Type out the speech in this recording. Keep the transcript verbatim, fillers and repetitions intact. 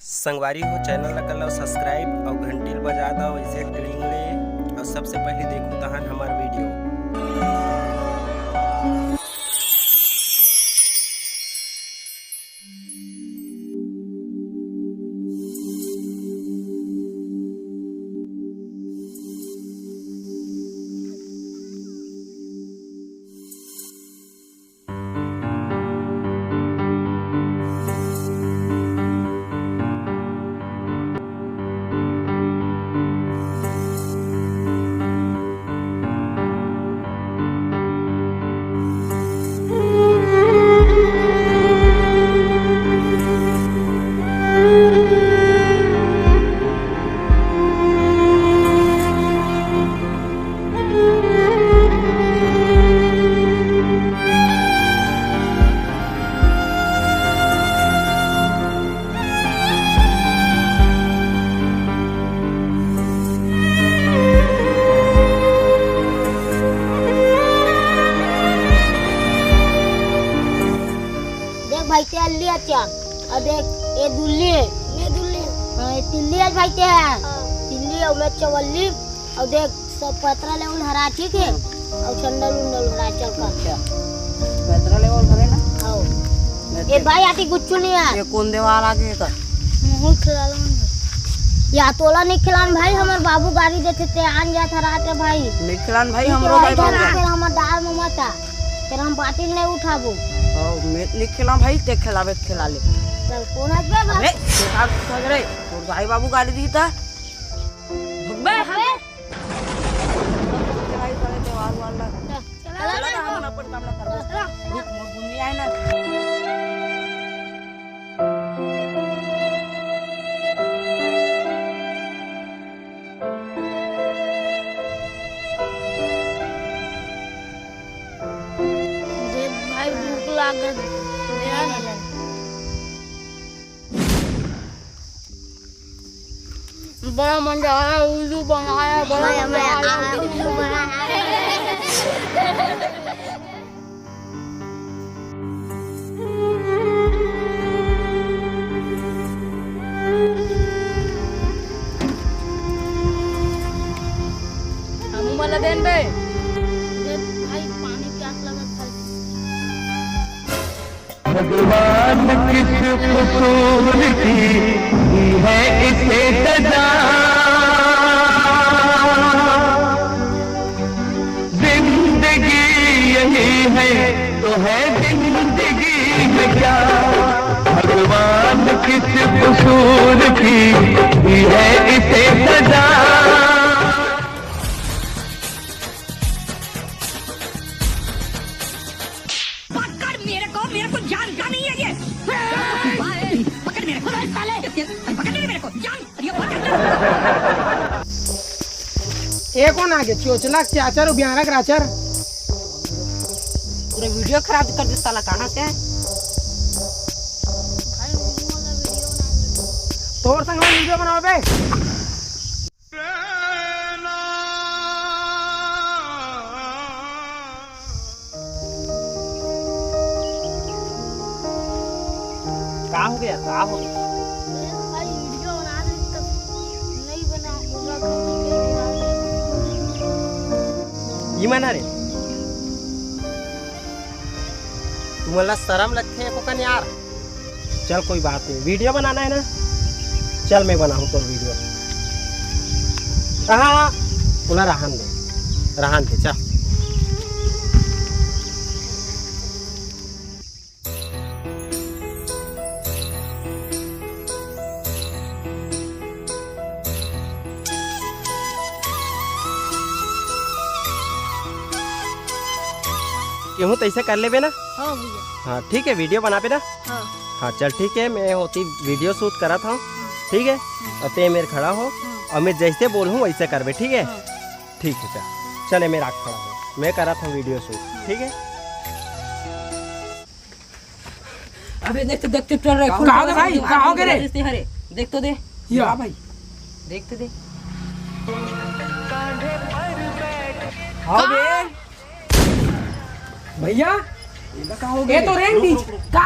संगवारी हो, चैनल ला कर लो सब्सक्राइब अउ घंटी ल बजा दो, वैसे ट्रिंग ले अउ सबसे पहले देखो तहान हमार वीडियो। देख भाई, ते अल्ली अच्छा, अउ देख, ये दुल्ली है। ये दुल्ली है। हाँ, ये तिल्ली है भाई, ते है। हाँ। तिल्ली है, मैं चवल्ली, अउ देख, सब पतरा ले उन हरा, ठीक है? हाँ। अउ चंडल उंडल हरा, चल कर। अच्छा। पतरा ले उन हरे ना? हाँ। मैं ए ते- भाई, आती गुच्चू नहीं है। ये कौन देवाल आगे कर? मुँह खिला लो ना। या तोला नहीं खिलान भाई, हमर बाबू गाड़ी देते ते आन जात हरा ते भाई। नहीं खिलान भाई, ठीक है, हमरो भाई, भाई, फिर हमर दाल ममता। फिर हम बाटी नहीं उठाबो। ओ, मैं नहीं खेला भाई, ते खेलावे त खेला ले। चल, कौन है बे बाप? अबे, तू का सोच रे? तोर भाई बाबू गाली दी ता? भगबे हम। चला, चला, चला, हम अपन काम ना करबो। चला। रुक, मोर बुनिया है ना। दे भाई, भूख लागत। बड़ा मजा आया, उल्लू बनाया, बड़ा मजा, मजा आया, आया। उल्लू बनाया। हमू मन ला देन बे। दे भाई, पानी प्यास लगत भाई। भगवान किस कसूर की दी है इसे सजा। जिंदगी यही है तो है जिंदगी में क्या, भगवान किस कसूर की दी है इसे सजा। पकड़ मेरे को, मेरे को जानता नहीं है ये। पकड़ मेरे को, साले। पकड़ मेरे को, जान। ए कौन आगे? चोचला के चाचर अउ बिहारा के राचर। पूरा वीडियो खराब कर दे साला, कहाँ से है? तोर संग वीडियो बनाओ बे। का हो गया, का हो गया? भाई, वीडियो बना रहे तब नहीं बना, पूरा करके गिरा दिया। ये मना रे, तुमला शर्म लगथे एको कन यार? चल, कोई बात नहीं, वीडियो बनाना है ना। चल, मैं बनाहूँ तोर वीडियो। हाँ, बोला रहन दे, रहन दे, चल। केहू तैसे कर लेबे ना। हाँ भैया। हाँ, ठीक है, वीडियो बनाबे ना। हाँ। हाँ, चल ठीक है, मैं होती वीडियो शूट करत हूँ, ठीक है? हाँ। अउ ते मेर खड़ा हो, हाँ। अउ मैं जैसे बोलहूँ वैसे करबे, ठीक है? हाँ। ठीक है, चल, चले मेर आग खड़ा हो, मैं करत हूँ वीडियो शूट, ठीक है? अबे देख तो, देख तो, चल रहा है, का हो गया भाई? का हो गया रे? हरे, देख तो दे। या भाई, देख तो दे। हाँ बे। भैया, ये तो रेंग दीज। का?